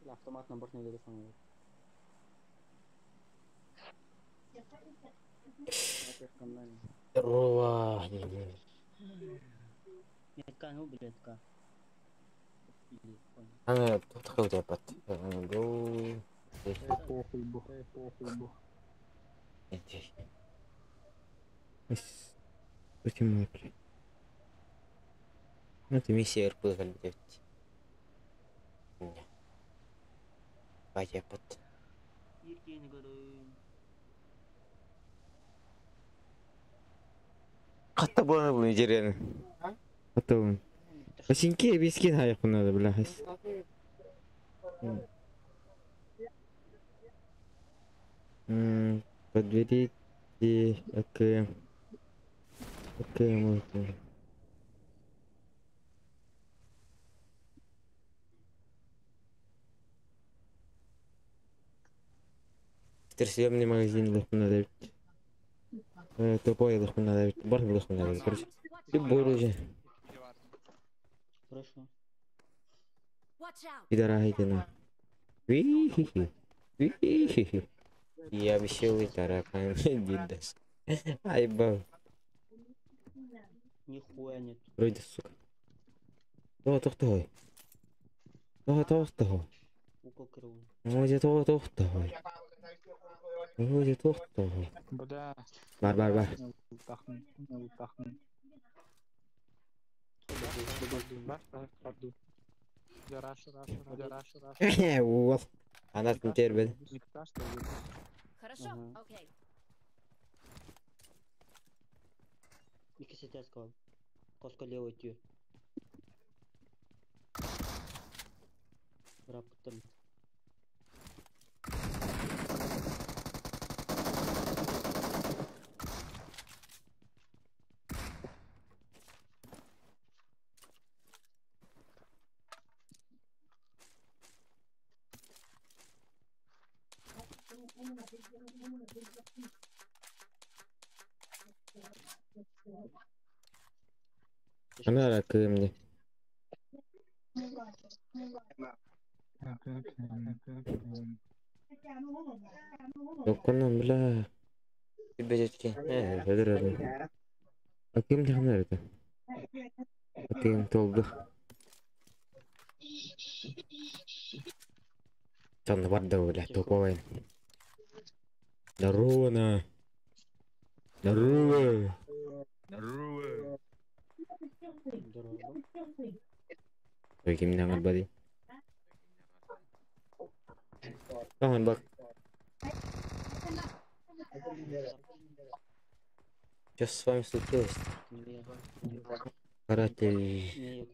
Автомат набор не телефон. Здорово. Метка, ну, блядка. Ана тохтоо депат. Go. Похуй бу, похуй бу. Почему? Ну ты миссия РП калбит. Бажапат. Хатта буолан булун жерен. Хатта булун. Басинки бискин хайык надо бля. Подберите АКМ. АКМ можно. Съемный магазин лохмана давить. Тупой лохмана давить. Бар лохмана давить. Короче, любой оружие. Хорошо. Пидорайте на. Ви-хи-хи. Ви-хи-хи. Я веселый таракан, дидас. Ай, бау. Нихуя нет. Вроде, сука. Того, тохтой. Того, тохтой. Укол крылу. Вроде того, тохтой. Вроде тохтой. Бля. Бар, бар, бар. Бар, бар, бар. Раша, раша, раша, раша. Вот. Она теперь, Хорошо, окей. Икки сказал. Коска левый тю. Раптом. Она ракы мне. Доконам, бля. Бежечки. Э, Аким тахнар это. Аким толду. Там барда, бля, туповой. Здорово, на. Здорово. Здорово. Ой, ким нangad ba di? Tangan bak. Что с вами случилось? Каратель.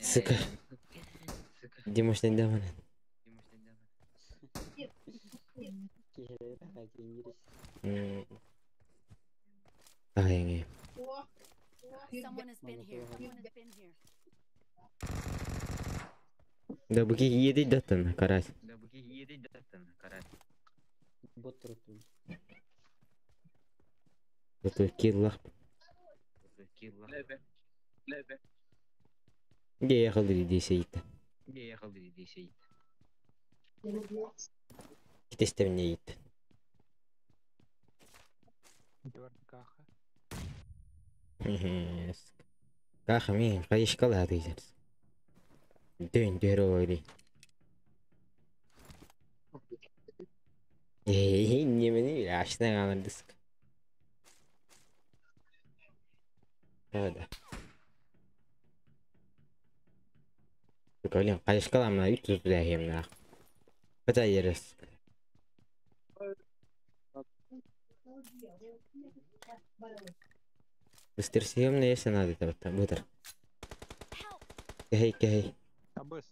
Сука. Димаш не даман. Ай, Someone has been here. Someone has been here. Да буки едет датан, карась. Бот тротун. Это киллах. Где ехал здесь это? Китестем не ит. Каха ми, кайышкала хатыйсарс. Дөн дөрөри. Эй, немени ашна ганардыск. Да. Блин, кайышкала мына үт тузу мына. Ката ерес. Быстросъемные если надо, это бытер. Кehey, кehey. Абыс.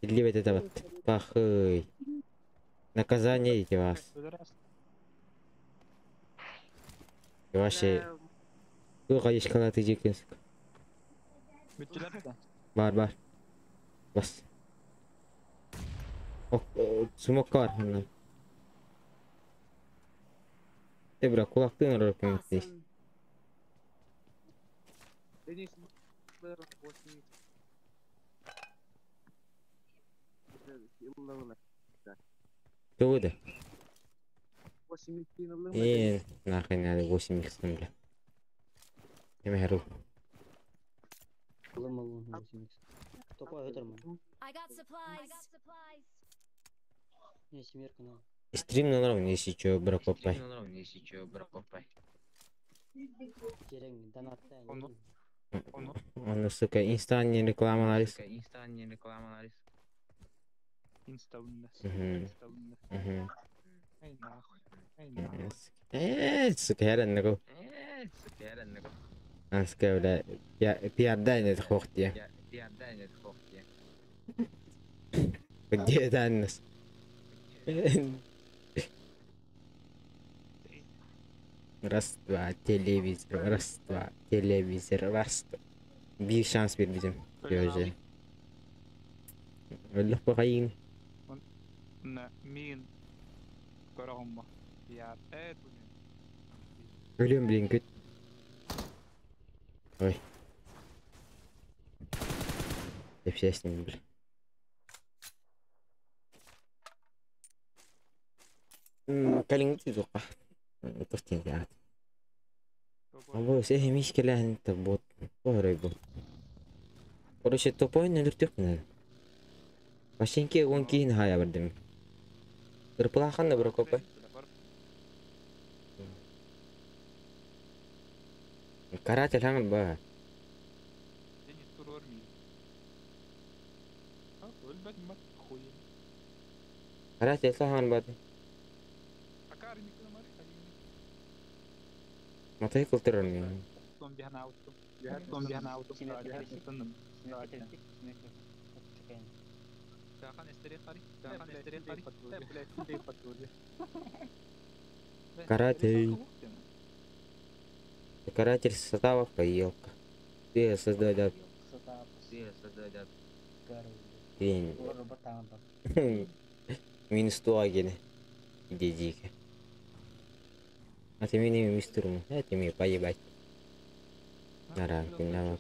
Или это вот. Пахай. Наказание эти вас. Ваши. Ку кайышкала ты жекенсик. Бар, бар. Бас. Ок, смок бар. Ты, бля, кулактыын орор көмөттей. Awesome. Денис, 8 Тугу да? 8 ыллым. Э, нахрен надо 8 икс, бля. Эме хару. Ылым ылым 8 икс. Топа өтөр ма. I got supplies. Не, семерка надо. Стрим на норм, если чё, бракопай. Керең, донатта. Ону. Ону. Он, сука, инста не реклама нарис. Инста үннэ. Мгм. Инста үннэ. Мгм. Эй нахуй. Эй нахуй. Э, сука, херен наго. Анска, бля, я пиардай не хохтия. Где даннес? Раз, два, телевизор, раз, два, телевизор, раз, два. Bir şans bir bizim. Göze. Öyle bakayım. Үннэ мин көрөҕүм Пиар. Э, блин. Ölüyorum блин күт. Ой. Hepsi бля. Калин тизука. Тостин я. Або сeh мишкеле انت бот. Борой бот. Короче, топой не дүртек не. Машинке он кейін хая бердим. Ырпылахан да бір копай. Каратель ханган ба. Денис турор ми. А, өлбөт мат хуй. Каратель ханган ба. Акар никна мари хагини. Матай кылтырыр ми. Том бихана ауто. Том бихана ауто. Тынным. Семерка терпик, семерка. Чекаем. Тахан эстери хари. Тахан эстери хари. Блядь, ты патруль. Каратель. Каратель состава поелка. Ты создать день. Минус 100 агене. Иди дико. А ты меня мистеру. Это мне поебать. Нара, кунава.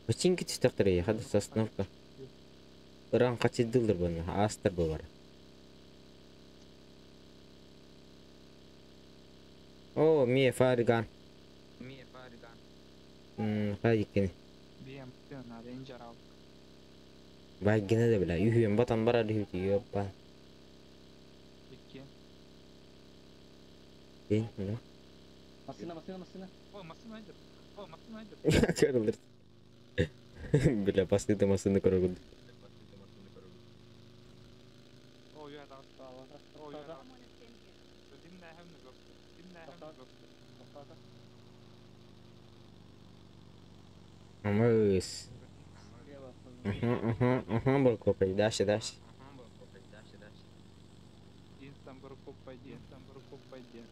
Починки түстәктер хады сосновка. Ыран качыдылдыр бұны, астыр бұл бар. О, мие фарган. Қай екен. Бием, на рейнджер ал. Байгіне де білә, үйін батан барар үйті, ёпа. Икки. Бен, мына. Машина, машина, машина. О, машина айдыр. О, машина айдыр. Көрілдір. Бля, басты масыны көрігін. О, я да. О, я да. Someone has been here. Димнә һәм нөп. Димнә һәм нөп. Амыс. Ага, ага, был копай. Дальше, дальше. Инстан бір көп пайде, инстан бір көп пайде.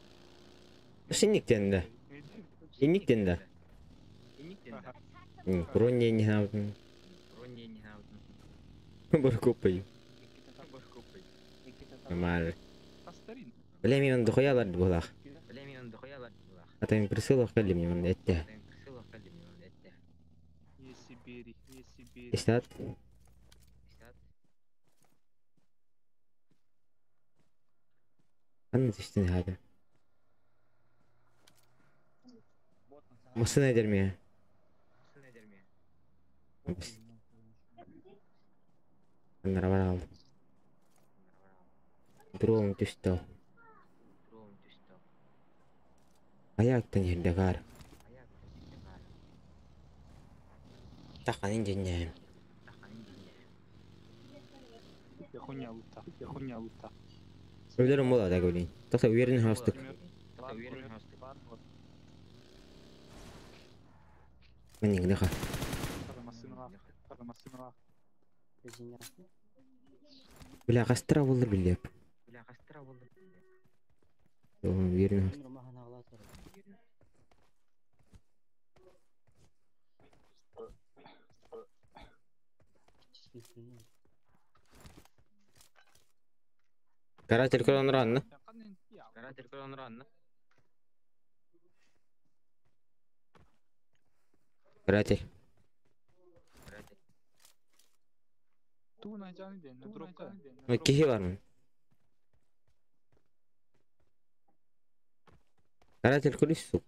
Шинниктен да. Инниктен да. Attack the boss. Броня не надо. Был копай. Нормально. Астарин. Бля, мен дохуялар булах. А там присылах калли мне он это. Е Сибири, е Сибири. Истат. Анна түштен хада. Мусына дерме. Аннара бар алды. Дрон түстө. Аяктан жерде кар. Тақанын женнем. Я хуйня лута, я хуйня лута. Өлөрүм болады көрейін. Тоқта уверен хостук. Мен негде ха. Бля, қастыра болдыр билеп. Уверен хостук. Каратель көрөн ранны. Каратель. Киһи бар мын. Каратель күлүс сук.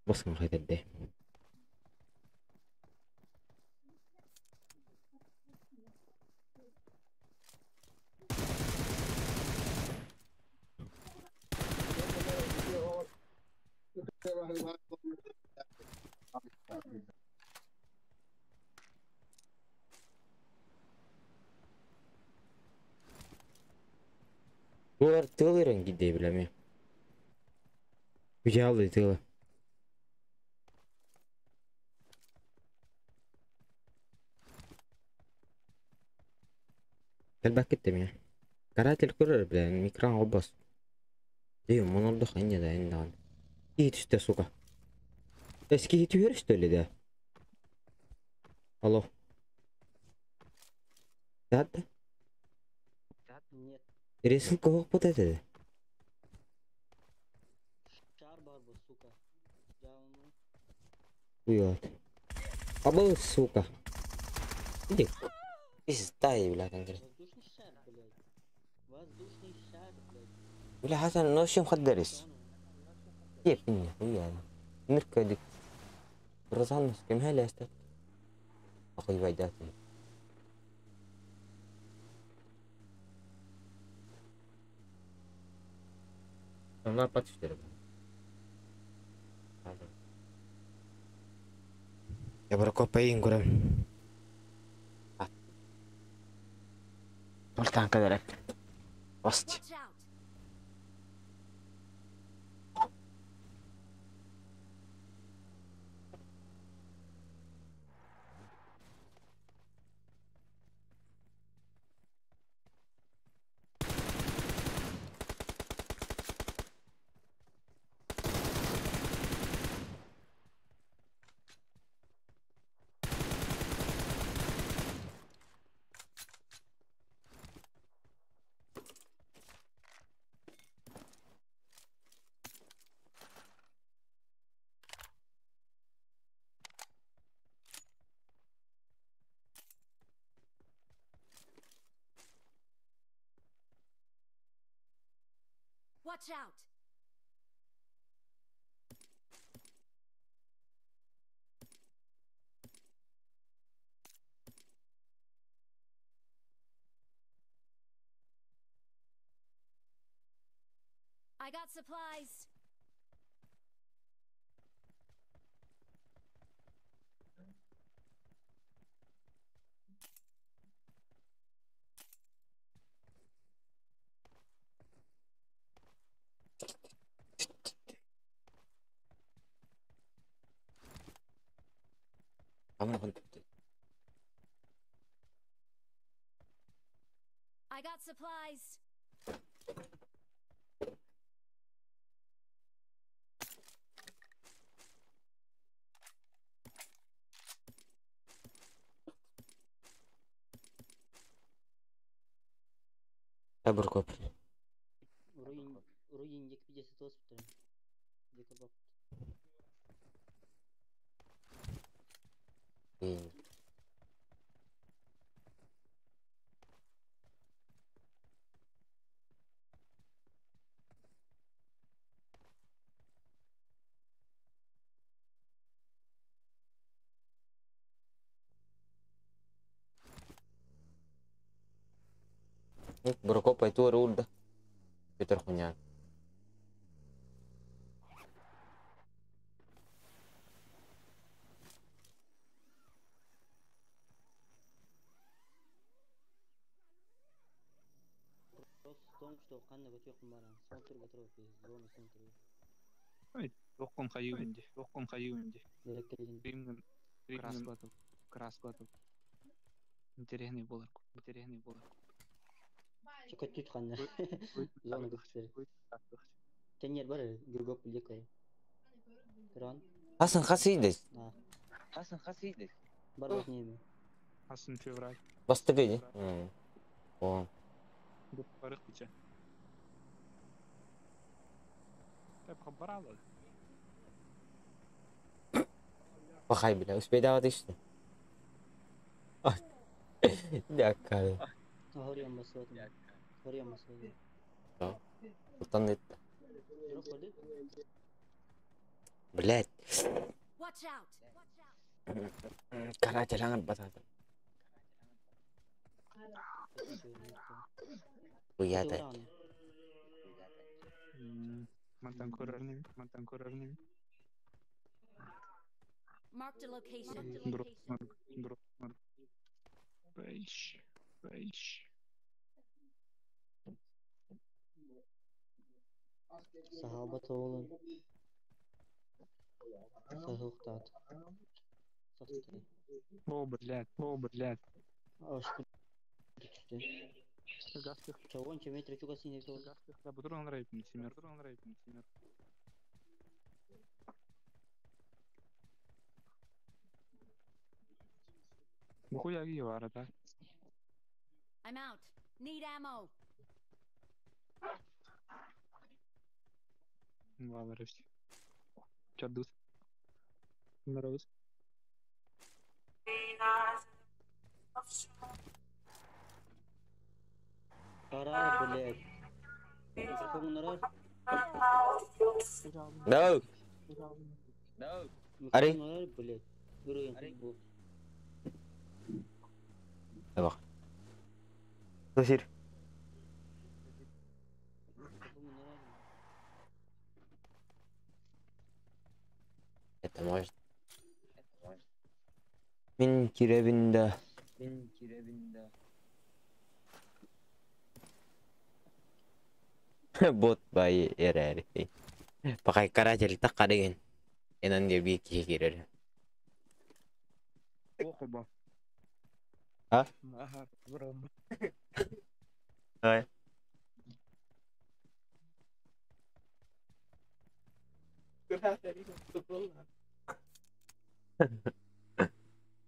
Баскын хайдарды. Булар тылырын гиде билеме. Güzel тылы. Кэлбэк киттэ Каратель көрөр билэн микран обос. Дей монолдох инне да инне. Киһи түстэ сука. Эс киһи түһэр что ли да? Алло. Да да. Нет. Ресылка хок вот это. Шар бар бу, сука. Жауну. Уйот. Абыл, сука. Иди. Пизда ей, бля, конкретно. Воздушный шар, блядь. Воздушный шар, блядь. Бля, Хасан, ну вообще мخدرس. كيف إني خويا أنا نركض رزان كم هلا أستاذ أخوي بعداتي الله بتشتري يا بركو بين قرم قلت عن كذا لك وسط Watch out! Watch out! I got supplies. عمرو كنت I got supplies. بركوب Руин екі видеосы тосып тұр. Екі бап. Прокоп айтуар уурда. Петр Хунян. Вопрос в том, что қандай өте баран. Смотр готов зона центр. Тоққын қайы өнде, тоққын қайы өнде. Direkt келген. Римнің краскалатып, краскалатып. Интересный болар, интересный болар. Чөкөт қандай. Зона көптер. Тенер бар, гүргөп билек ой. Кран. Хасан хасидес. А, Хасан хасидес. бар бат неме. Асын февраль. Бастыгы. О. Барык биче. طيب خبر على Пахай, бля, успейдава ты что? Дякую. Hurry maswat. Hurry maswat. Утан Drop көрдү. Блять. Watch out. Каратель аңар батады. Уяда. Мантан көрөрнүм, мантан көрөрнүм. Marked a location. Дроп, дроп, дроп. Бейш, бейш. Сахалбат оолун. Сахылыктаат. Сахты. О, блядь, о, блядь. Ашты. Түштү. Гастых, Чавон метр чуга сине то. гастых. Да, бутрон рейп, симер, бутрон рейп, симер. Нахуя ги да? I'm out. Need ammo. Валаревс. Чадус. Нравится. Кара, блядь. Микрофон No. Ари. Микрофон блядь. Көрөйүн бу. Bak. Слышишь? Микрофон Это может. Мин киребинде. Мин киребинде. Бот бай эрер. Пакай каратель такка деген. Энан деп бир киши кирер. Охуба. А? Ага, бром. Ай.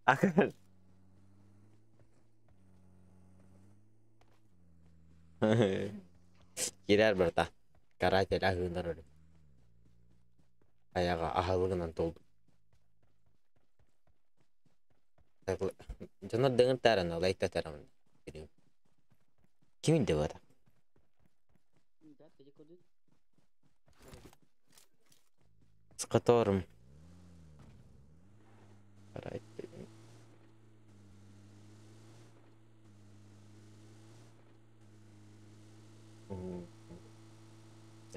Акар. Кирер барта. Каратель ахындар өлүм. Аяга ахалыгынан толду. Жонор дыңыр тарана, лайкта тарамын. Кимин деп ата? Да, где көрдү? С которым? Каратель.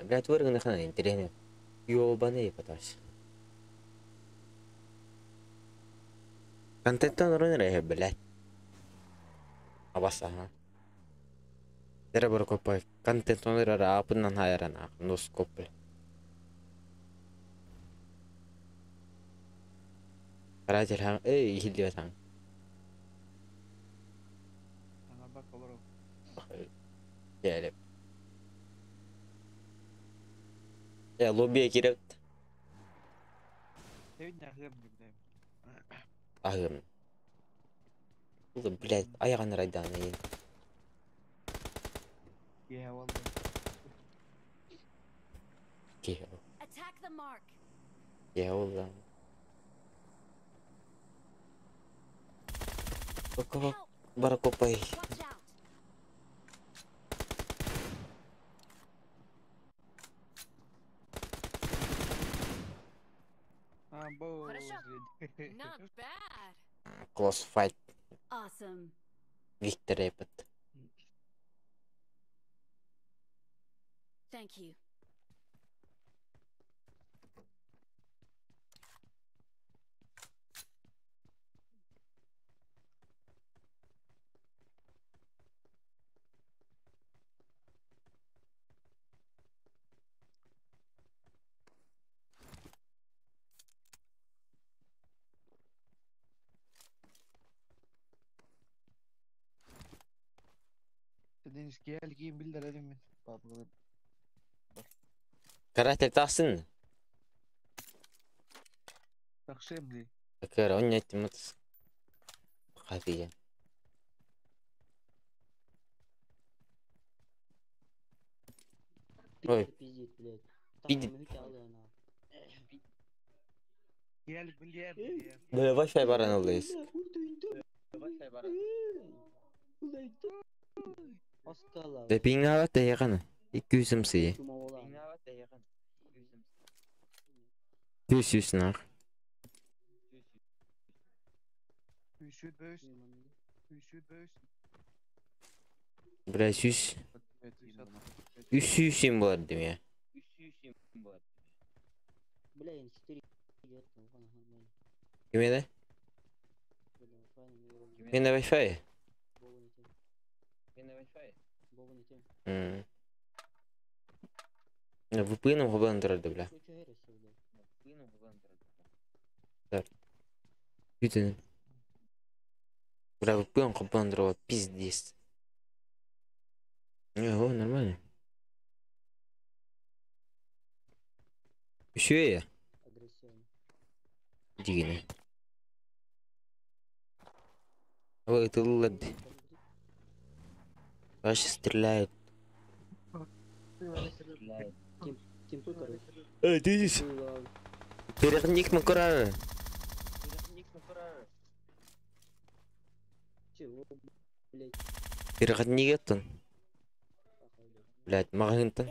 Блядь, вырганы хана интересно. Ёбаный поташ. Контенттан орын блядь. Абаса, ха. Тере бар копай. Контент оныр апынан хайран нос коп. Каратель хан, эй, хилди хан. Ана бак олору. Gelip. Я лоббиге киреп. Ахым. Блядь, аяғын райдан ең. Yeah, والله. Attack the mark. Я والله. Help. Баракопай. Watch out. А, боже. Not bad. Close fight. Awesome. Victory but. Thank you. Deniz gel giyin bildirelim mi? Babamın. Каратель тахсын. Такшемли. Акыр он мыт. Хатия. Ой. Пиздит, блядь. Пиздит. Gel бля, бля. Бля, Wi-Fi баран ыллайыз. Да пиңава тайгана. 200 мсы. 200 нах. Үшүт бөс. Үшүт бөс. Бля, сүс. Үс сим бар дим я. Бля, 4 идет, нормально. Кимеде? Менде Wi-Fi. VPN-ым хобан турарды, бля. Так. Бүтүн. Бля, VPN хобан турар, пиздец. Не, о, нормально. Еще я. Дигини. Ой, это лад. Вообще стреляют. Эй, ты здесь? Переходник на курары. Переходник это. Блять, магазин-то.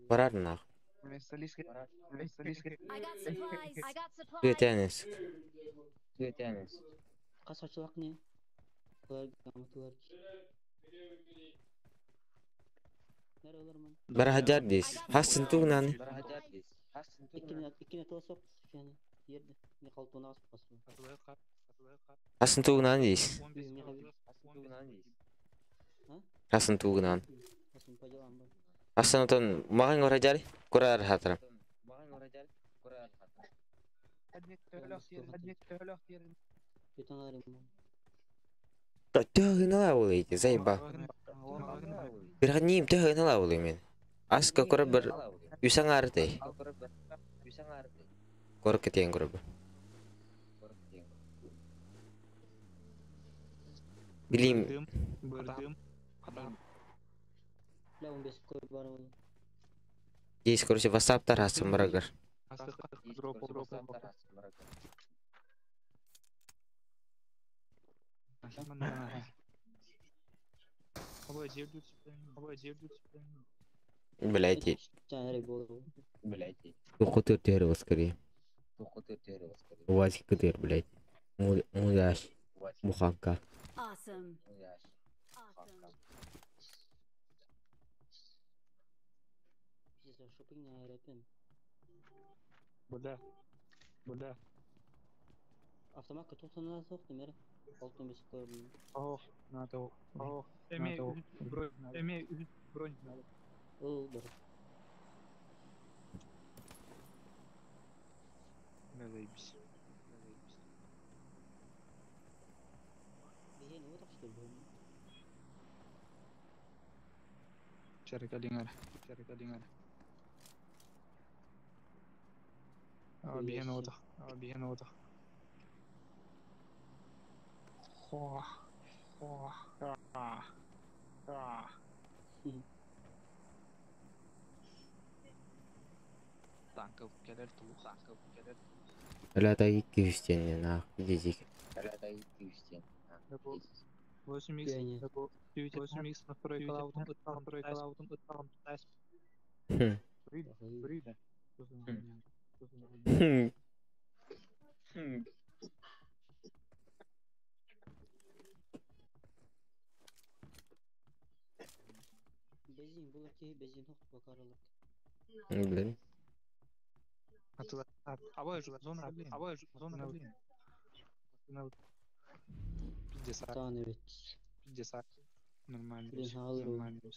Барар нах. Ты тянешь. Ты тянешь. Барахаджар дис. Хасын тугнан. Хасын тугнан дис. Хасын тугнан. Хасын отон маған барахаджар курар хатырам. Төгін ала эти, заеба. Переходним төгін ала мен. Аска кора бір үсәң арты. Кор кетен кора бір. Билим. Здесь, короче, WhatsApp тарасым барагар. Блять. Туху төр скорее. Вазик төр, блять. Мудаш. Буханка. Бля. Бля. Автомат тоқсаннан соқты мері. Алтын бес қойып. Ох, надо. Ох, эме бронь, эме бронь надо. Ол бір. Да заебись. Бейін отақ что ли? Чарыкалиңар, чарыкалиңар. А, биен отақ, а, биен отақ. Хо, хо, а, а. Танков келер ту, танков келер. Ля 200 тенге нах, дизик. Ля 8 х 8 х настройка аутом, настройка аутом, Хм. Хм. Бензин бұл ки бензин тоқ бакарылық. Блин. Абай зона, абай зона, блин. 50. Тан evet. 50. Нормально. Блин, Нормально.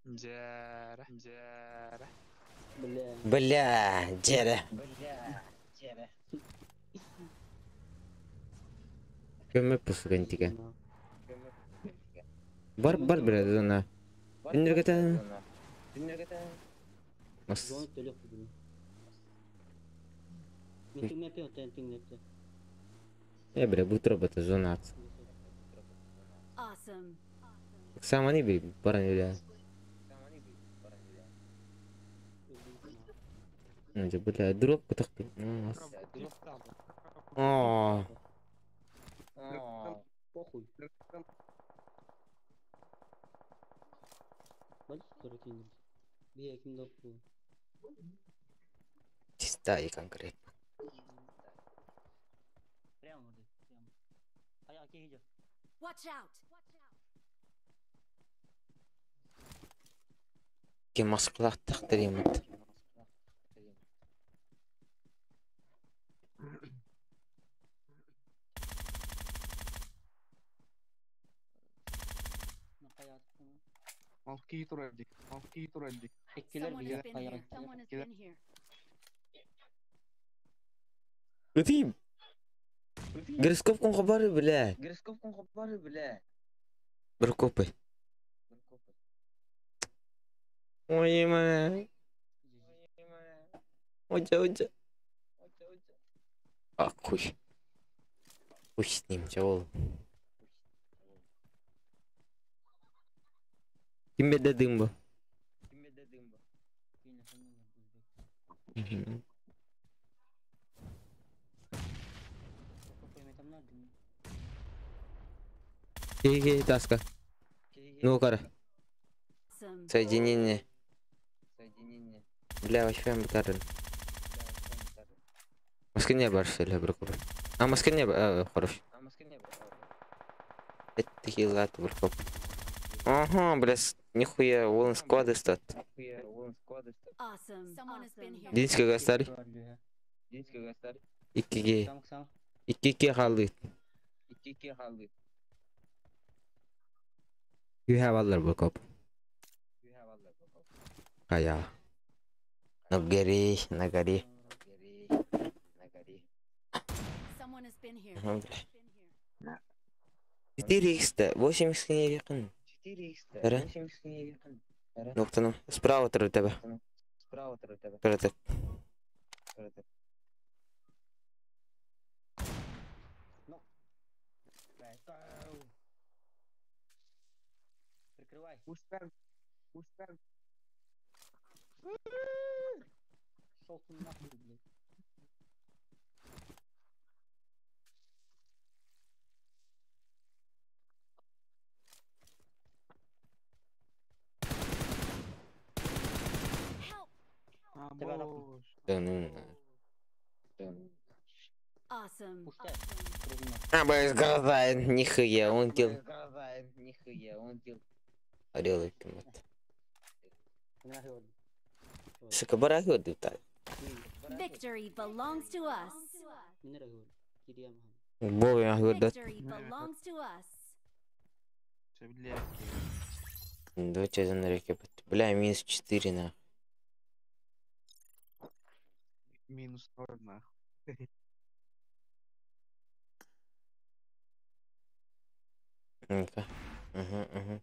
Джера, джера. Бля. Бля, джера. Бля, джера. Көмө пусуган тиген. Бар бар бля зона. Үннергете. Мас. Зона төлөк бүгүн. Мен түңнәпе отан түңнәпте. Я бля бу тробота зона. Awesome. Самани би баран үлэ. Бля, дроп кытыктым. Аа. Похуй. Чисто и конкретно. Watch out. Ким маскалаахтах теримит. Someone has been here. Someone has been here. Ытыйм. Гироскоп кон бля. Бір копы. Ой, ма. Ожа, ожа. А, хуй. Хуй с ним, чего? Ким беде дымба? Кеге таска. Ну, кара. Соединение. Бля, вообще бутарын. Москве барсы бір көп. А Москве хорош. Это хилат бір көп. Ага, бля, нихуя, вон склады стат. Динского гастари. Иккиге. Иккиге қалды. You have other book up. Kaya. Nagari, nagari. Someone has been here. 400, 80 якын. Ноктаны. Справа тұр тебе. Справа тұр. Прикрывай. Шел ты нахуй, блядь. Help. Да ну. Awesome. А, блядь, глаза, нихуя, он дел. Орел и кимат. Сука, барахи так. Victory belongs to us. Бог я говорю, Victory belongs to us. Давайте за на реке. Бля, минус 4 на. Минус 0 нахуй. Ну-ка. Угу, угу.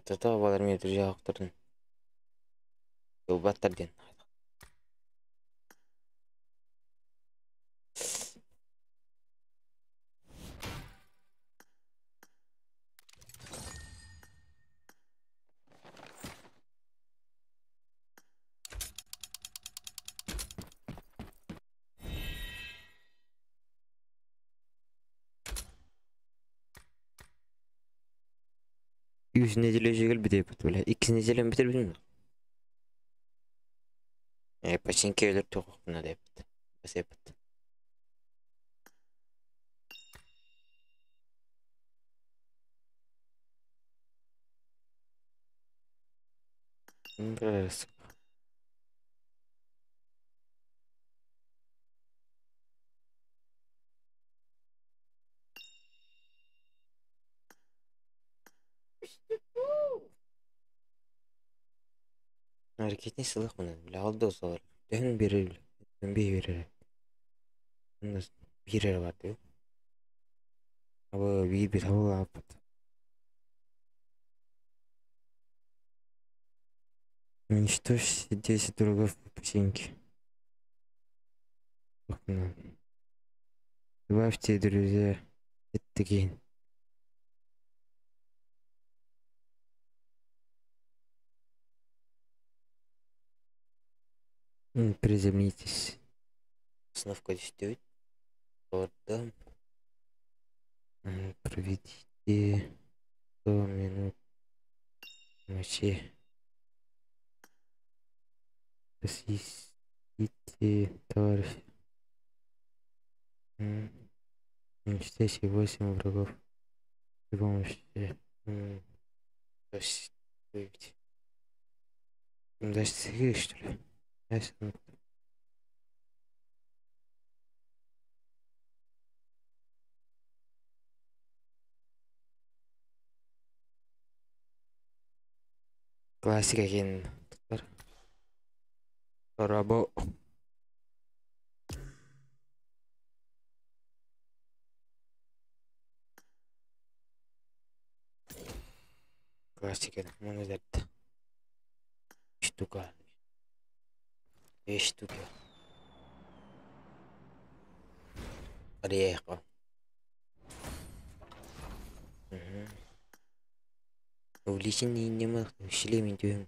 Это балар мен друзья авторын. Баттар ден. Үш неделя жегіл бітеп, бля. Икки неделя бітер білмеймін. Починки өлір тоқық бұна деп. Бас епіт. Hareketini сылық мұны, бля, алды олар. Дөн берер, дөн берер. Берер бар деп. Абы бир бир абы апат. Уничтожь 10 врагов по починке. Добавьте, друзья, это Приземлитесь. Установка 9. Да. Проведите 100 минут ночи. Посетите, товарищ. Уничтожьте 8 врагов при помощи Даже что ли? Классика ген. Рабо. Классика. Можно Штука. Две штуки. Ореха. Угу. Увлечение не мог, усилием идем.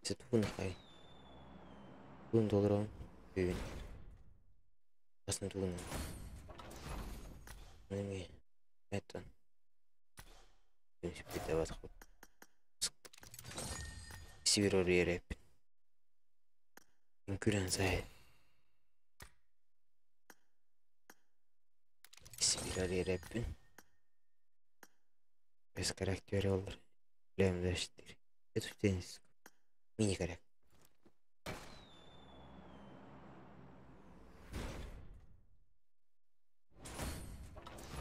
Сетун хай. Тун долларов. Бюн. Красный тун. Это. Сибирор Үҥкүрэн сай. Сибирор ереппин. Без характера олар. Лемдештир. Это теннис. Мини характер.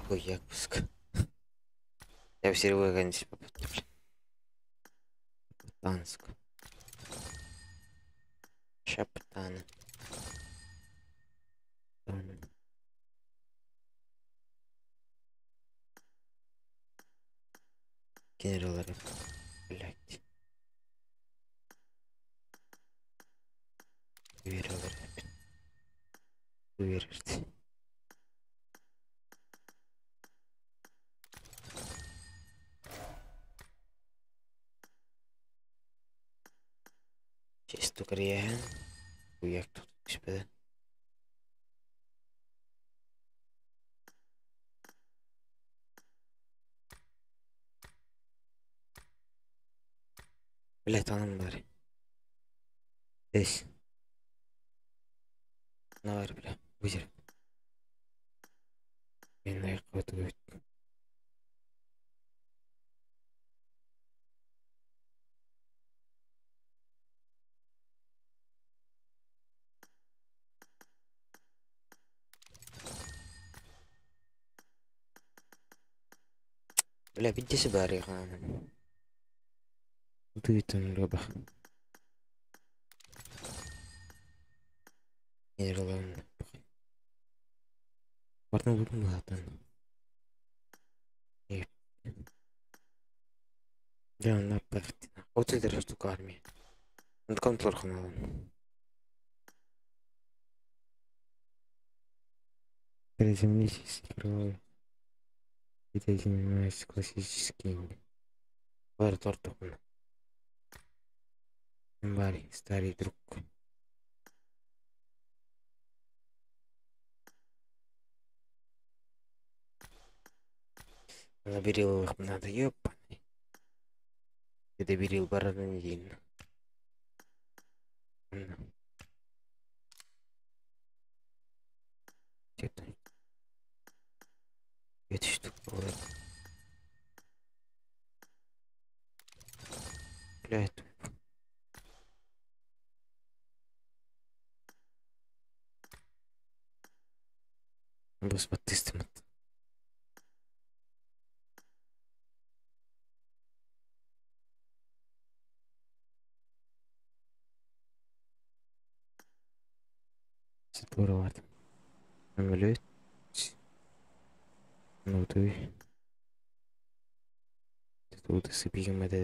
Ой, я пуск. Я все выгонить попытаюсь. Танск. Шаптан. Генерал Блять. Верил, Уверишься. Честно говоря, уyak тут түспеді. Блять, анам бар. Здесь. Нар, бля, вызер. Мен аяққа өтіп. Бля, биддесі бар еған. Дуйтын роба. Генералын. Бартын бүгін болатын. Да, на пахт. Вот это штука армии. Он контроль ханалан. Приземлитесь, игровой. Это занимаюсь классическим. Бар тортухун. Бари, старый друг. Наберил их надо, ёпаный. Это берил барана неделю. Это штука была. Блядь. Бус подтыстымыт. Ситуировать. Самолет. Ну ты. Тут сыпьем это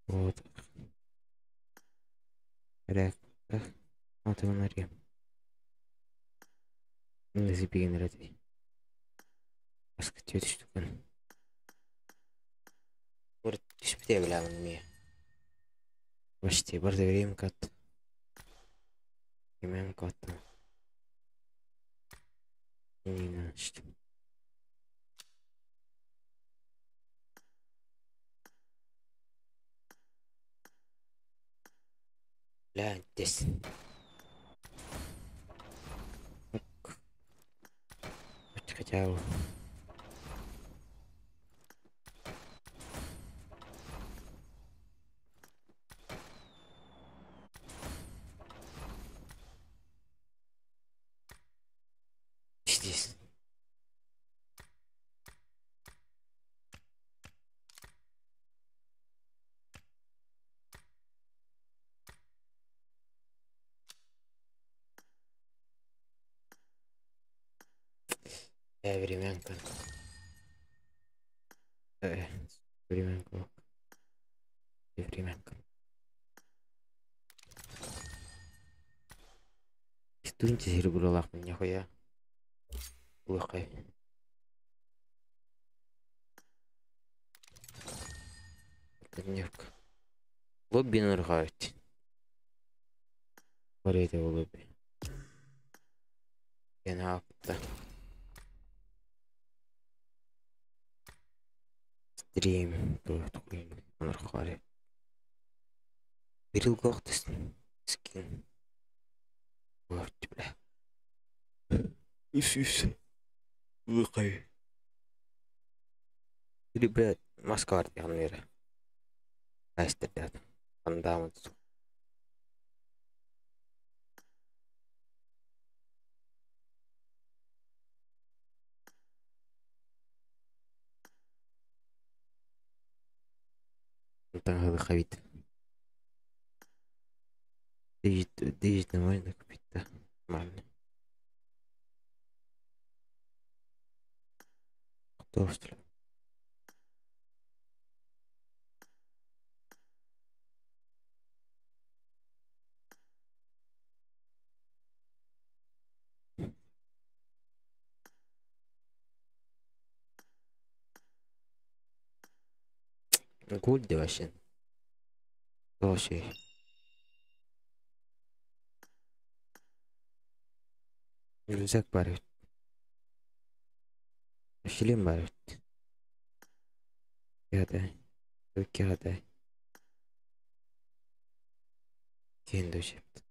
Вот. Рек. Ата Nasıl bir generatör? Başka düştük ben. Burada düşmedi bile niye? Başta burada vereyim kat. Yemeğim kattı. Yine işte. La desin. Хотя бы. Здесь. Временка. Временка. Временка. Стуньте серебролах, нихуя. Лохай. Дневка. Лобби наргать. Борейте в лобби. Я на апта. Стрим. Нархари. Бирилгохтес. Скин. Вот, бля. Үс. Лухай. Или, блядь, Москва яннere. Näistä antaa Хавит. Дижит можно купить, да? Нормально. Кто что ли? Гульди вообще. Вообще. Рюкзак бар. Шлем бар. Яда. Яда. Кенді жепті.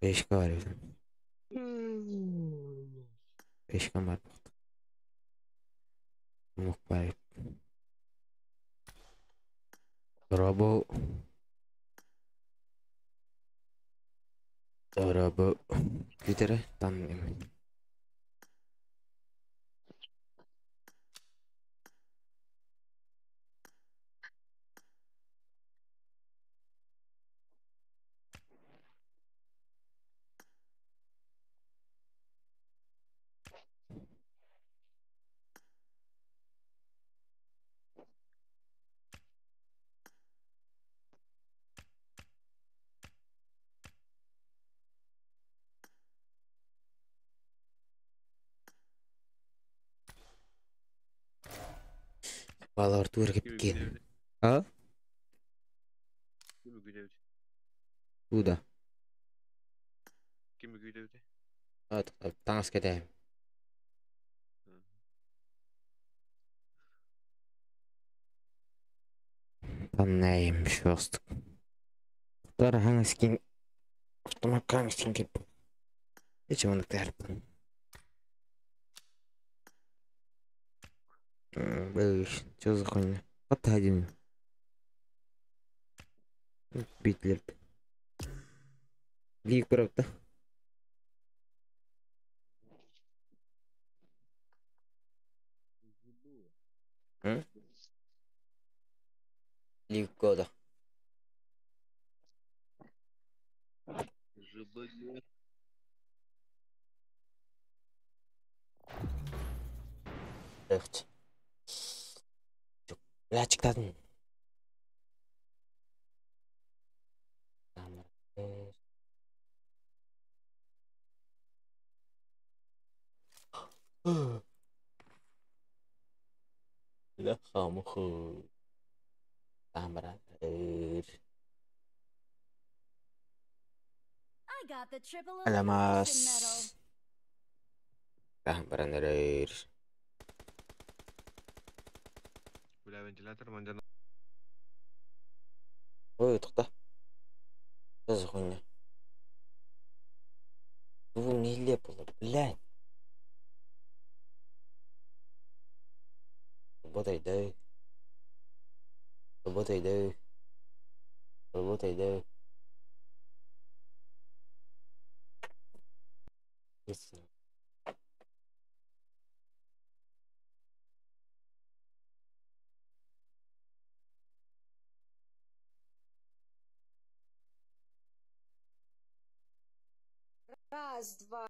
Бешка бар өзім. Бешка бар боқты. Мук бар. Робо. Робо. Gitere tam emin. Балалар туыр кепкен. А? Туда. Ким күйдеуде? Таңас кетем. Танайым шостық. Тар хаңаскин автомат хаңаскин кеп. Эч оны тәрпін. Бэш, чё за хуйня? Вот один. Битлер. Лик, правда? Лик года. Легче. Лячиктадын. Бляха-муха. Там I got the triple elimination medal. Аламаас. Таһан баран эрэр. Бля, вентилятор манжан. Ой, тоқта. Что за хуйня? Вы нелепо, блядь. Работай, да. Работай, да. Работай, да. Раз, два.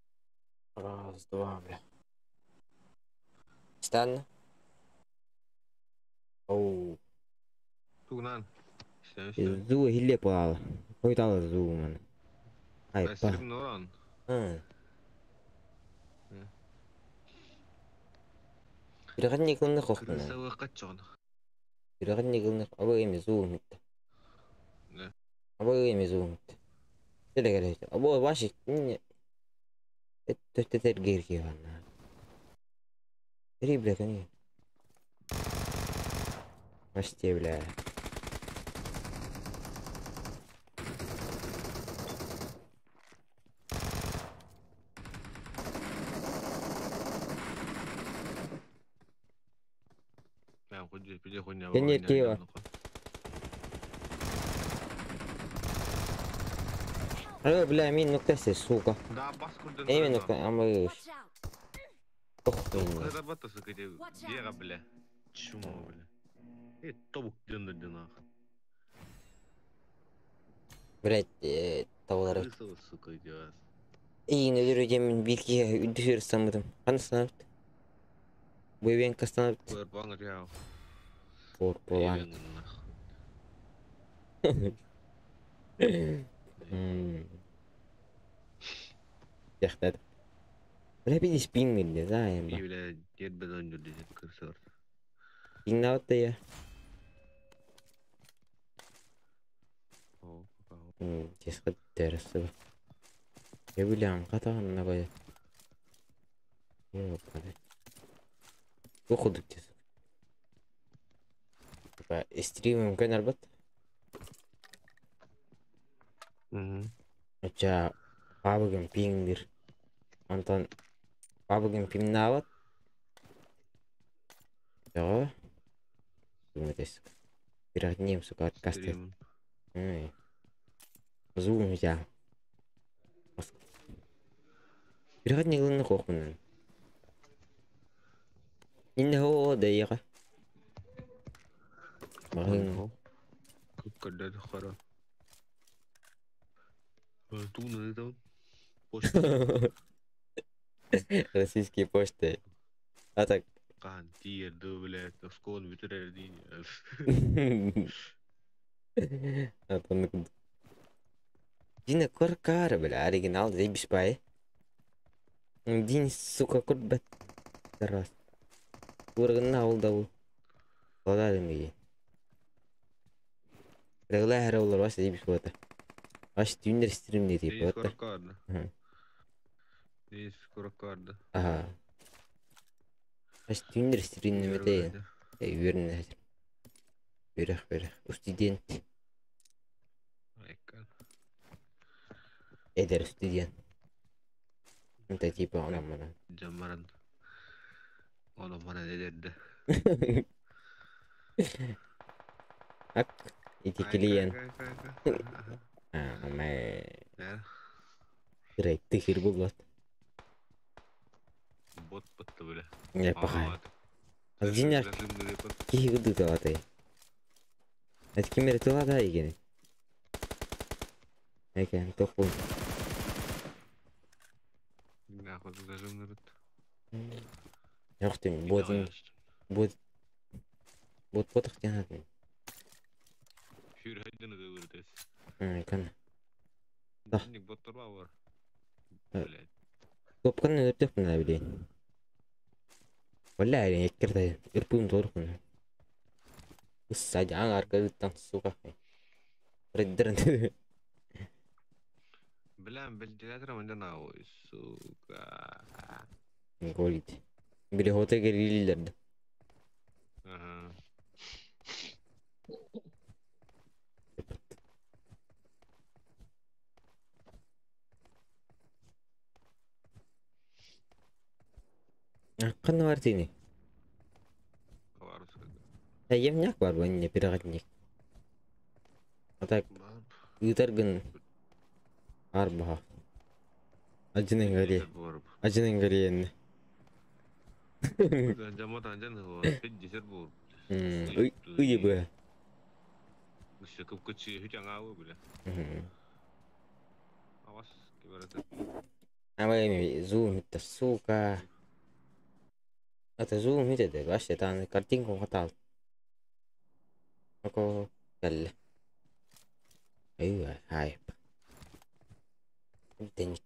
Раз, два, бля. Стан. Оу. Тугнан. Все, все. Зу хиле пала. Қойталы зу маны. Айпа. Стрим норан. Бирган никылны қоқпын. Крысалы качон. Бирган никылны абы эми зу митті. Да. Абы эми зу митті. Теле керек. Абы баши. Төттетер герге ванна. Три, бля, кони. Почти, бля. Бля, худи, пиди хуйня. Нет, Киева. Ой, бля, мин нуктасы, сука. Да, бас курден. Эми нукта, амы. Watch out. Ох, мин. Разработался, где Вера, бля. Чмо, бля. Э, тобук ден ден Блядь, таулары. Крысалы, сука, идиот. Иин өлөрү бирки үдүсүр самыдым. Каны санабыт? Бойбен кастанабыт. Куэрбан реал. Корпулан. Яхтад. Бля, видишь, пинг да, я И, бля, дед бедон люди, крысар. Пинг я. О, пока. Тесқа дәрісі. Я білем, қатағын қоя. Ёпады. Оқыдық тес. Типа, стрим мүмкін арбат. Угу. Оча, бабыгын пиңдир. Антон, бабыгын пиңнават. Жо. Думайтесь. Бірақ нем, сука, откасты. Стрим. Зуым я. Бірақ не қылын қоқмын. Инне хо дайыға. Мағын. Когда хара. Туна это. Почта. Российские почты. А так. Кан, тиер, да, блядь, скон, ветеринарий. А то Дина коркар, бля, оригинал, заебись пай. Дин, сука, курбат. Раз. Ургына ол да ол. Ладар эмеге. Регла хара олар бас заебись болады. Аш түйіндер стрим не деп Денис болады. Куракарда. Мгм. Денис Куракарда. Ага. Аш түйіндер стрим немете. Үйерін Берех, берех. Студент. Айкан. Эдер студент. Это типа она мана. Жамаран. Оны мана дедерді. Ак, ити клиент. А, мэ. Грей, ты хер был Бот бітті, бля. Не пахай. Динер кихи гыды талатай. Это кимер тылада еген. Экен, тоқпун. Нахуй зажимнырыт. Yok деймін, бодын, бод, бот ботық тянатын. Фюрхайден өтес. Кана. Да. Ник боттар бар. Э. Блядь. Топканы өтеп мына білейін. Бля, эккирде ырпыым тоорукун. Ысса жаң аркадыттан, сука. Реддерин. Бля, вентилятор мында нахуй, сука. Говорит. Били хоте герилерди. Ага. Канна бар тини? Хабаровская. Эмняк бар бу не переходник. А так ыытаргын арбаха. Ажынын гали. Ажынын гали. Ый бы. Зум это, сука. Это зум это вообще там картинку хватал. Ако кэллэ. Айва, хайп. День.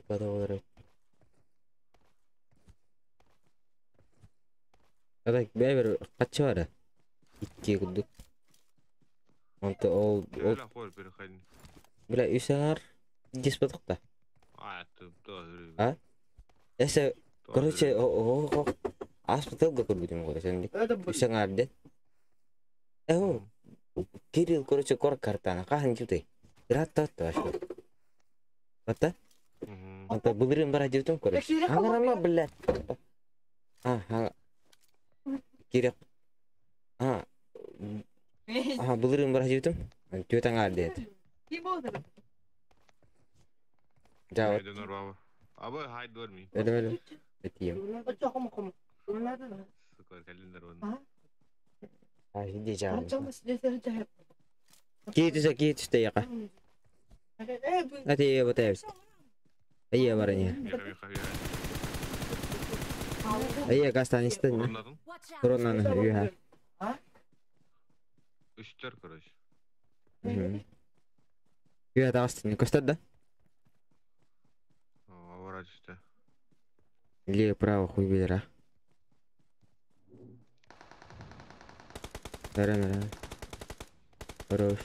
Подоллары. А так бэбер качча бара? Икки курдук. Онто ол ол бля үсәңар дис батыкта. А? Эсе короче о о аспытылга көрбүтүм го сен үсәңар ден. Э Кирилл, короче, кор картана кахан жутай. Ратта вообще. Ата? Анта былырын бара жутум, короче. Аңарама, бля. А, Кирилл. А. А, былырын бара жутум. Төт аңар дед. Жа. Абы хайд ми. Эле эле. Этием. А, иди жа. Киитүсэ киитүстэ яка. Ати батайбыз. Айя барыня. Айя гастан истен. Коронаны үйә. Үстер, короче. Үйә тагыстын. Көстөр да? Авара түстө. Лево право хуй билер, а. Нара нара. Хорош.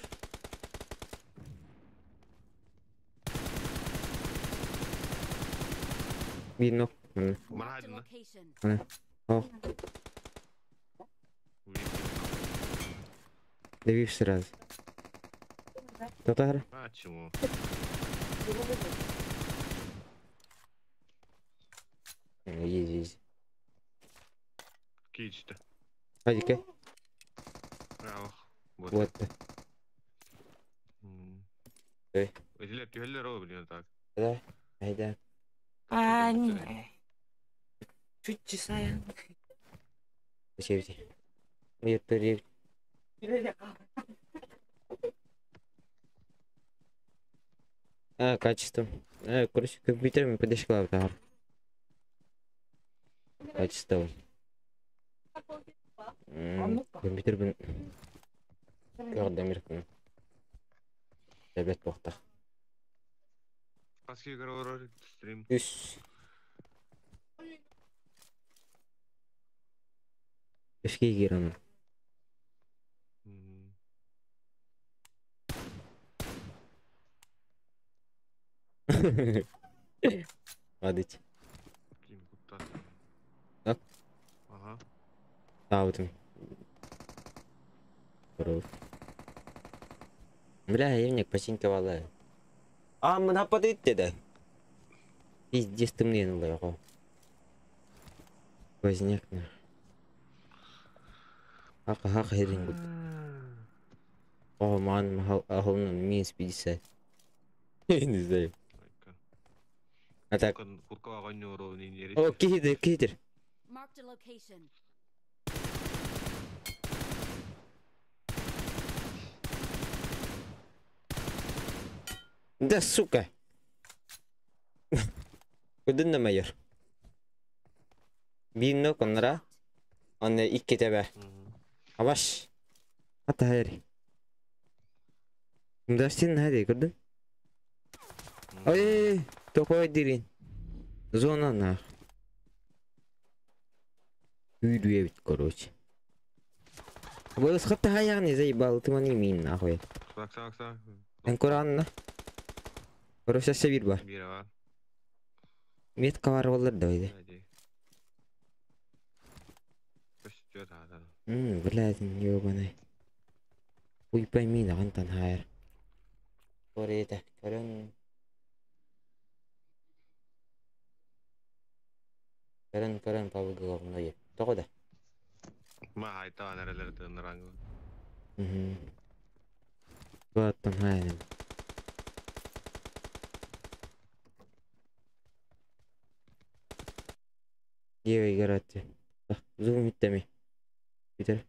Бир нок. Мына. Мына. О. Давив сразу. Татар. А чему? Изи, изи. Кичте. Хадика. Браво. Вот. Эй. Эзилер түһэллэр о блин так. Да. Айда. А, не. Чуть часа. Зачем? Я пере. А, качество. А, короче, компьютерами подошла да. Качество. Компьютер бин. Көрдө миркин. Эбет бохта. Паски көрөр стрим. Үс. Үске кирамын. Адыть. Так. Ага. Таутым. Хорош. Бля, евник починковала. А, мы нападает да. Пиздец ты мне ну Возник на. Хака хака херин гуд. О, ман, ахолна минус 50. Я не знаю. А так. О, кидер, кидер. Да, сука. Кудын да майор. Бинно коннара. Анны икки тебе. Абаш. Ата хайри. Мдастин хади көрдүн? Ой, топой дирин. Зона нах. Күүрүө эбит, короче. Бу ысхатта хаяҕын заебал, ты маны мин нахуй. Так, так, так. Эн Коранна. Короче, сәбир бар. Биир бар. Метка бар болар да ойды. Иди. Көстүө да. Блядь, ёбаный. Хуй пойми, нагантан хайр. Корета, көрөн. Көрөн, көрөн, пабыгы Тоҕо да. Ма хайта анаралар тыныраңы. Баттан хайным. Левый гарати. Зум иттеми. Питер.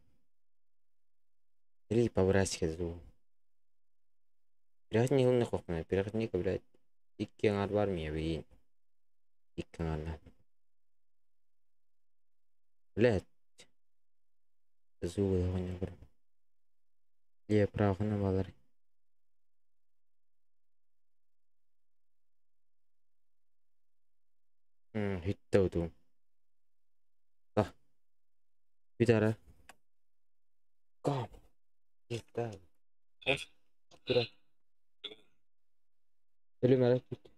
Или по-братски зум. Пират не умный хохмана, пират не блядь. Икки аңар бар мия бейин. Икки аңарла. Блядь. Зубы дагы бар. Ле правына балар. Хитте Та. Питера. Кам. Хитте. Тура. Өлүм бүт.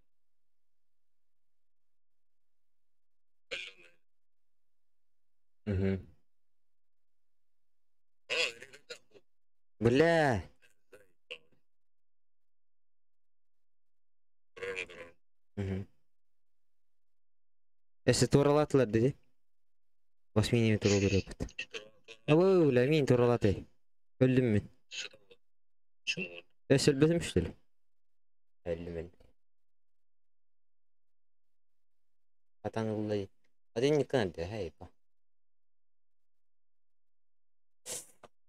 Угу. Бля. Угу. Эсе туралатылар деди. Бас минеме турал керек. Абы, бля, мин туралаты. Өлдүм мен. Эсе өлбөтүм что ли? Өлдүм мен. Атан улай. Один никанды, хей па.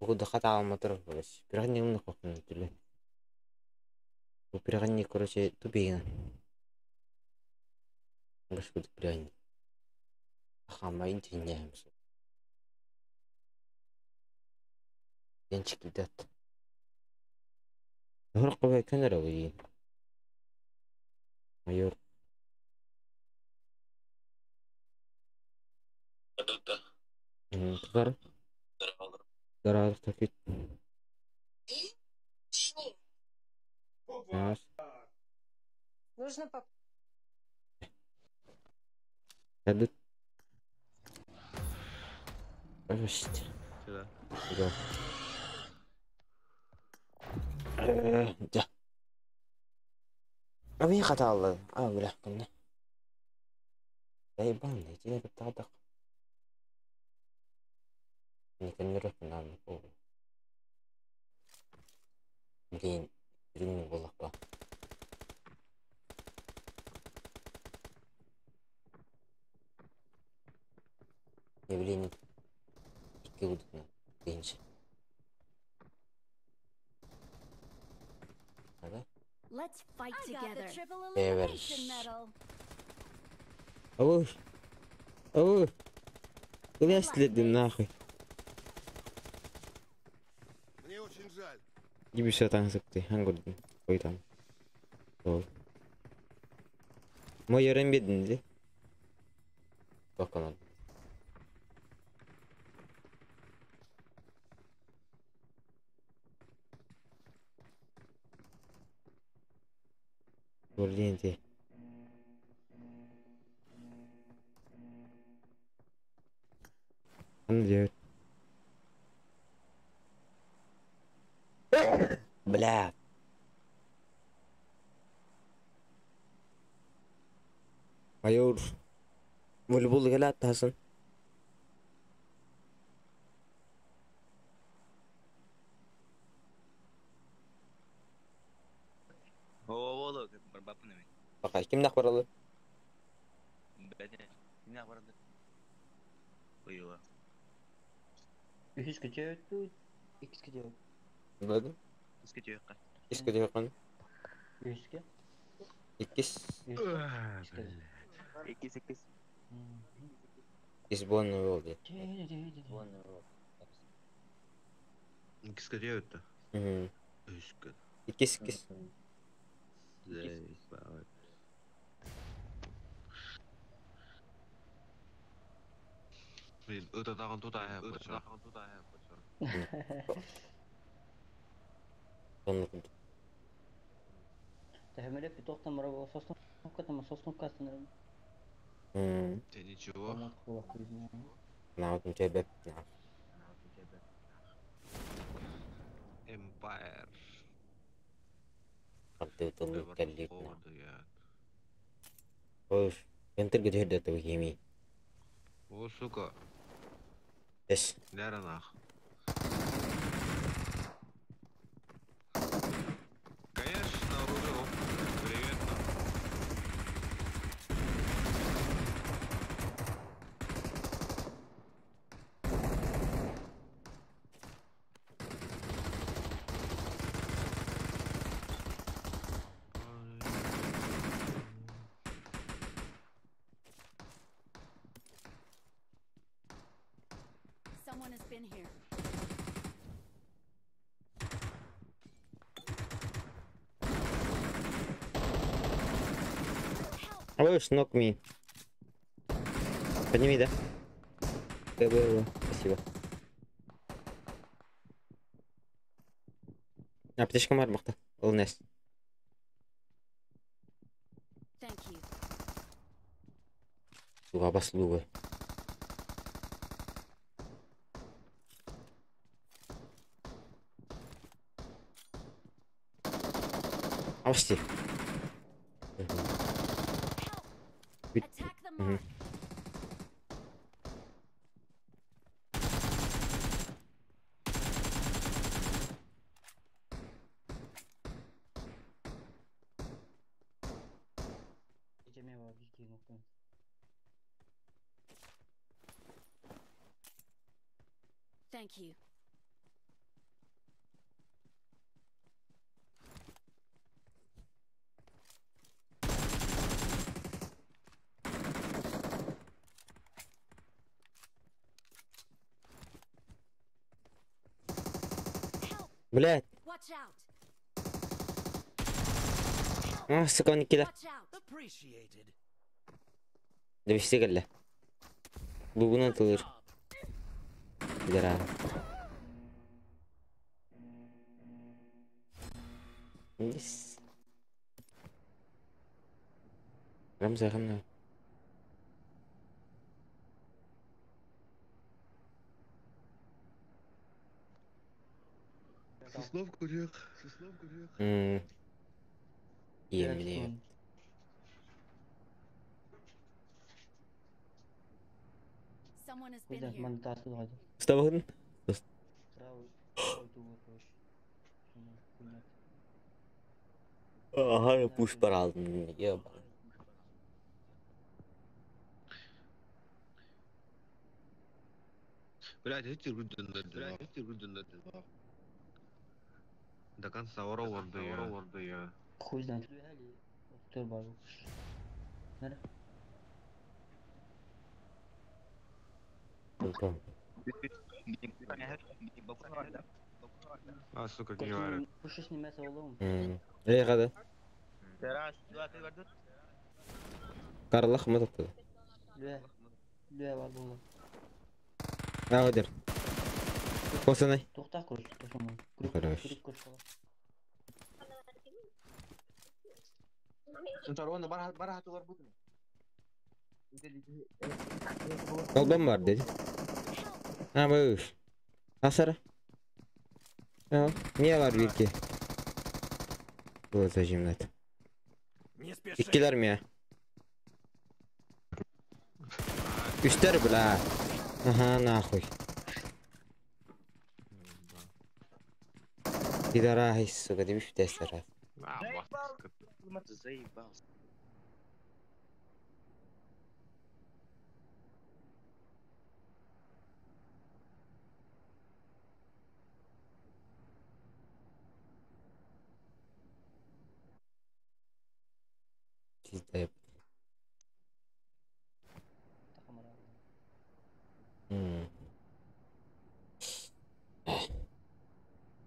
Бугуда хата алматыр, короче. Пирогни умный хохмын түле. Бу пирогни, короче, тупигина. Башкуд пирогни. Хамайын тиннәм. Денчик дат. Нурак көнөр ойын. Майор. Тugар. Дарар такит. Наш. Нужно поп... Ядут. Пожалуйста. Сюда. Да. Да. Abi хаталды. А, бля, кымны. Заебан, эти кыттагы. Никонеров нам пол. Блин, блин, болақпа. Не, блин, икки удукна. Бенч. Ага. Let's fight I got the together. triple Evet. Elimination medal. Ой. Ой. Куда следы нахуй? Мне очень жаль. Gibi таң сыкты. Хангурдun. Ой там. Ол. Мой öğrenmedin de. Bakalım. Блин, Он делает. Бля. Майор. Волейбол келе аттасын. О, барбапын эми. Бакай, кимдак баралы? Бәне. Кимдак барады? Ой, Үһүс көтөттү, иккис көтөт. Bildim. Иске түйөккә. Иске дияқан. Үһүскө. Иккис. Үһүскө. Иккис, иккис. Иккис буон болду. Иккис көтөттү. Мгм. Үскө. Иккис, иккис. Заебал. Ытатаҕын тутааһа. Оннук курдук. Тэһэмэлеп тоқтан бара сосновка там сосновка астынырым. Те ничего. Наутун чэбэп. Эмпайр. Арды тыллык кэллик. Ош, кентер гүтүрдө ту хими. О, сука. Эс. Ляра нах. Конечно, рулю. Привет. Someone has been here. Ош, knock me. Подними, да? Спасибо. Аптечка бар бакта. Ол нес. Thank you. Суга басылуы. Абасти. Attack the mark. Thank you. Блядь. Watch out. А, сука, он кида. Watch out. Довести кэллэ. Лугунан тылыр. Пидора. Yes. Рамза ханна. Сосновку рех. Сосновку рех. Емне. Someone has been here. Вставын. Ага, пуш паралдым. Ёба. Блядь, эти люди, блядь, эти люди. До конца я. Хуй знает. А, сука, не варит. Эй, гада. Карлах мы тут. А, одер. Косанай. Хорош. Колбам бар dedi. Ha buyur. Hasara. Ya, niye var bir ki? Bu zajimlet. İkkiler mi ya? Üçler bla. Aha нахуй. Пидорас, сука, ты бишь тестера. Заебался. Пизда.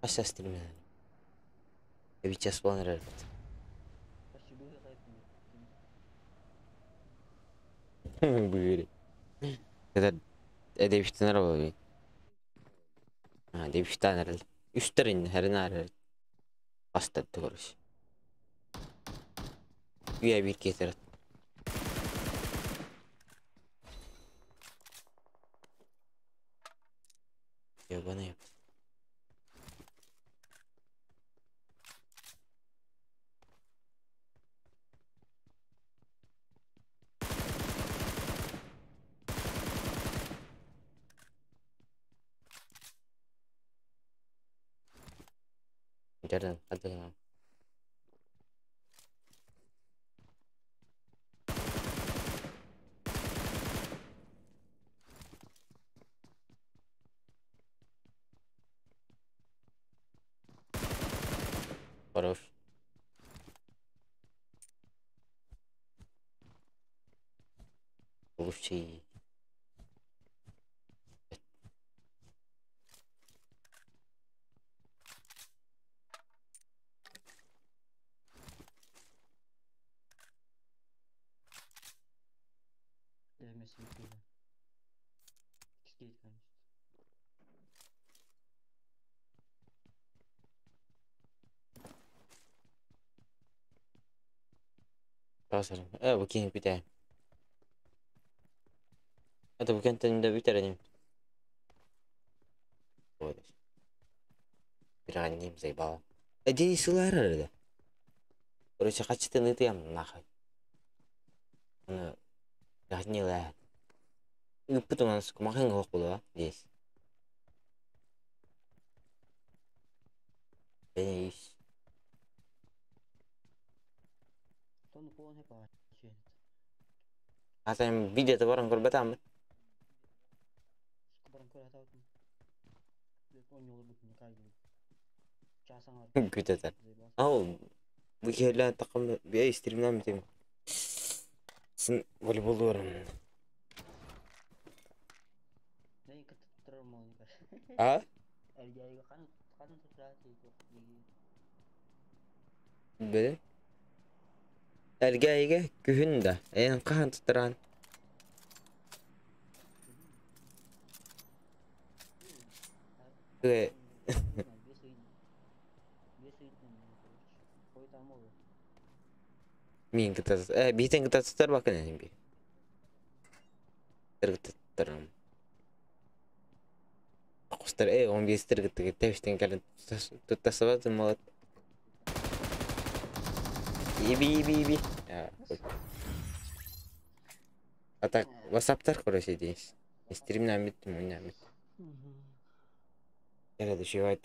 Ас астырмын. Сейчас план Были. Это Эдебиштен araba. Ha, debişten herhalde. Üstlerin her nerede? Bastırdı koruş. Üye bir getir. Ya bana yap. Jarang ada. Хорош. Слушай. Bu kini biter. Hadi bu kentin de biter. Bir annem заебала. Денис ылар. Короче, хачты ты нахуй. Не Ыппытым махын хох була здесь. Денис. Atan видео баран көрбөтам. Күтәтәр. Ау, бу киһилэ тақым бия стримнан битем. Сын волейбол барам. А? Бе? Әлгәйгә күһүн да. Эн кахан туттаран. Э. Мин кытас, битен кытастар бакын әнин би. Тыргыттарам. Кустар, 15 тыргытты тәвиштен калын туттасабат малат. Иби иби иби. А так, WhatsApp-тар короче здесь. Стримнан биттим, ойнан биттим. Яра душевать.